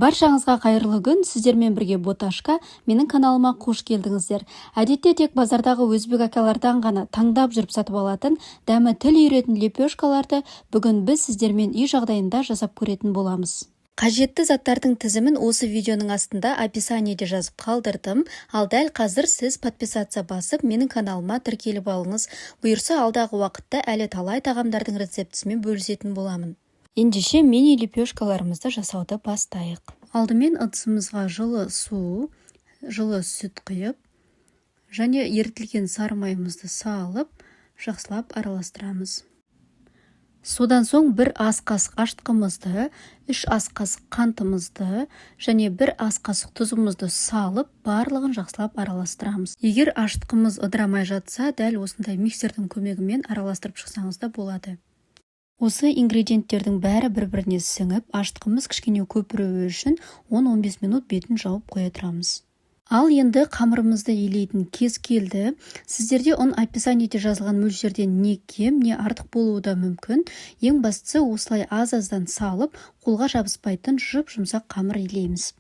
Баршаңызға қайырлы күн! Сіздермен бірге Боташка. Менің каналыма қош келдіңіздер. Әдетте тек базардағы өзбек акалардан ғана таңдап жүріп сатып алатын, дәмі тіл үйіретін лепешкаларды бүгін біз сіздермен үй жағдайында жасап көретін боламыз. Қажетті заттардың тізімін осы видеоның астында описаниеде жазып қалдырдым. Ал дәл қазір сіз подписаться басып, менің каналыма тіркеліп алыңыз. Бұйырса, алдағы уақытта әлі талай тағамдардың рецептісімен бөлісетін боламын. Ендеше мини лепешкаларымызды жасауды бастайық. Алдымен ыдысымызға жылы су, жылы сүт құйып, және ерітілген сары майымызды салып, жақсылап араластырамыз. Содан соң 1 ас қасық ашытқымызды, 3 ас қасық қантымызды және 1 ас қасық тұзымызды салып, барлығын жақсылап араластырамыз. Егер ашытқымыз ыдырамай жатса, дәл осындай миксердің көмегімен араластырып шықсаңыз да болады. Осы ингредиенттердің бәрі бір-біріне сіңіп, ашытқымыз кішкене көпіруі үшін 10-15 минут бетін жауып қоя тұрамыз. Ал енді қамырымызды илейтін кез келді. Сіздерде ұн описаниеде жазылған мөлшерден не кем, не артық болуы да мүмкін. Ең бастысы осылай аз-аздан салып, қолға жабыспайтын жұп-жұмсақ қамыр илейміз.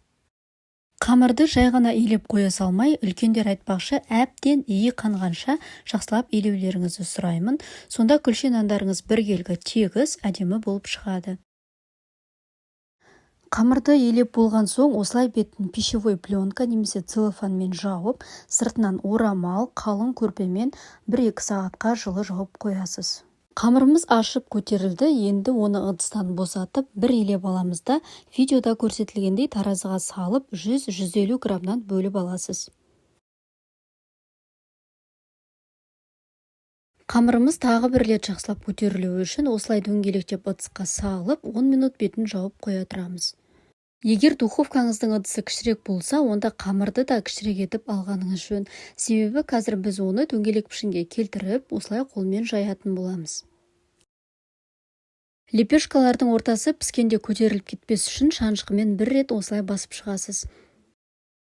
Қамырды жай ғана илеп қоя салмай, үлкендер айтпақшы, әбден иі қанғанша жақсылап илеулеріңізді сұраймын. Сонда күлше нандарыңыз біркелкі тегіс, әдемі болып шығады. Қамырды илеп болған соң осылай бетін пищевой пленка немесе целлофанмен жауып, сыртынан орамал, қалың көрпемен 1-2 сағатқа жылы жауып қоясыз. Қамырымыз ашып көтерілді, енді оны ыдыстан босатып, бір илеп аламыз да, видеода көрсетілгендей таразыға салып, 100-150 граммнан бөліп аласыз. Қамырымыз тағы бір рет жақсылап көтерілуі үшін осылай дөңгелектеп ыдысқа салып, 10 минут бетін жауып қоя тұрамыз. Егер духовкаңыздың ыдысы кішірек болса, онда қамырды да кішірек етіп алғаныңыз жөн. Себебі қазір біз оны дөңгелек пішінге келтіріп, осылай қолмен жаятын боламыз. Лепешкалардың ортасы піскенде көтеріліп кетпес үшін шанышқымен бір рет осылай басып шығасыз.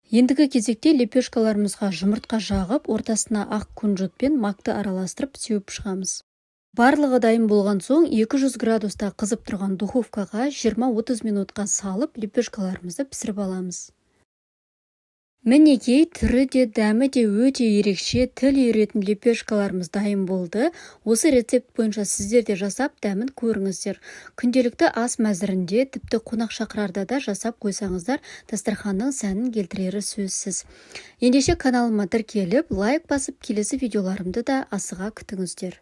Ендігі кезекте лепешкаларымызға жұмыртқа жағып, ортасына ақ кунжут пен макты араластырып сеуіп шығамыз. Барлығы дайын болған соң 200 градуста қызып тұрған духовкаға 20-30 минутқа салып лепешкаларымызды пісіріп аламыз. Мінекей, түрі де, дәмі де өте ерекше, тіл үйіретін лепешкаларымыз дайын болды. Осы рецепт бойынша сіздер де жасап, дәмін көріңіздер. Күнделікті ас мәзірінде, тіпті қонақ шақырарда да жасап қойсаңыздар, дастарханның сәнін келтірері сөзсіз. Ендеше каналыма тіркеліп, лайк басып, келесі видеоларымды да асыға күтіңіздер.